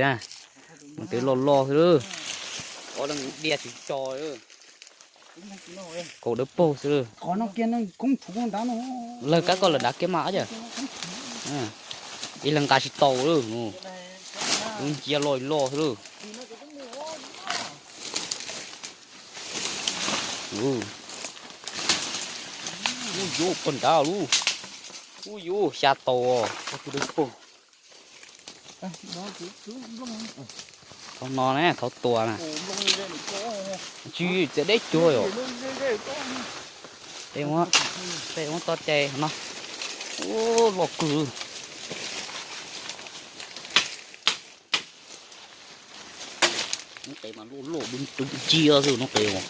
na, mus twv loj loj xwb lawm. Ob leeg diaj tsis tso, kaus dawb paug xwb lawm. Lawv kab koj lawm dav kiag mas ob yawg. Ib leeg nqa tsis tau lawm. Wb ncia loj loj xwb lawm. Ub yuv, pog nrad lub. Ub yuv, xya tau os. Thaum no ne, thaum tuaj na. Tsis txiav deb cuag yom. Peb muab, peb muab tso cai no. Ub, loj kawg. Hnub qes mas luaj luaj dub nciab xwb hnub qes os.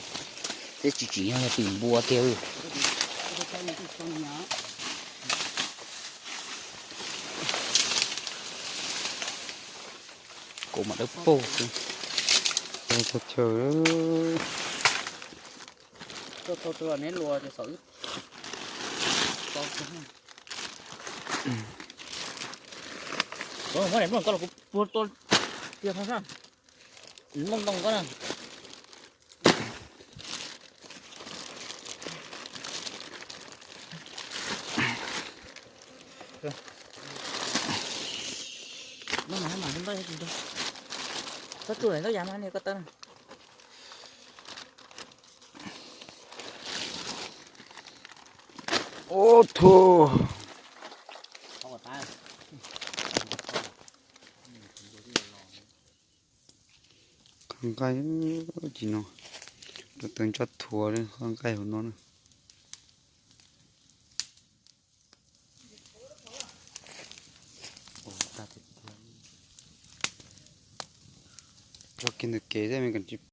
Thiab tsis tsim nyog yog tim npua tiag. Kaus mas dawb paug xwb. Chaw, chaw, chaw. Tuaj tau tus los neb luas ces xav wb tau. Muab daim nplooj koj los kuv puag tua tiag tho sab. Nplooj ntoo koj na. Nplooj mas mas ntau, txhob tsuj lawm ntau yam mas niam koj tawb na. Ub tho. Qhov nqaij, ub, tsis no, rau tawm ntsaj thuav li qhov nqaij hauv no na. Tso kiag ntawm kev thiab me kom tsis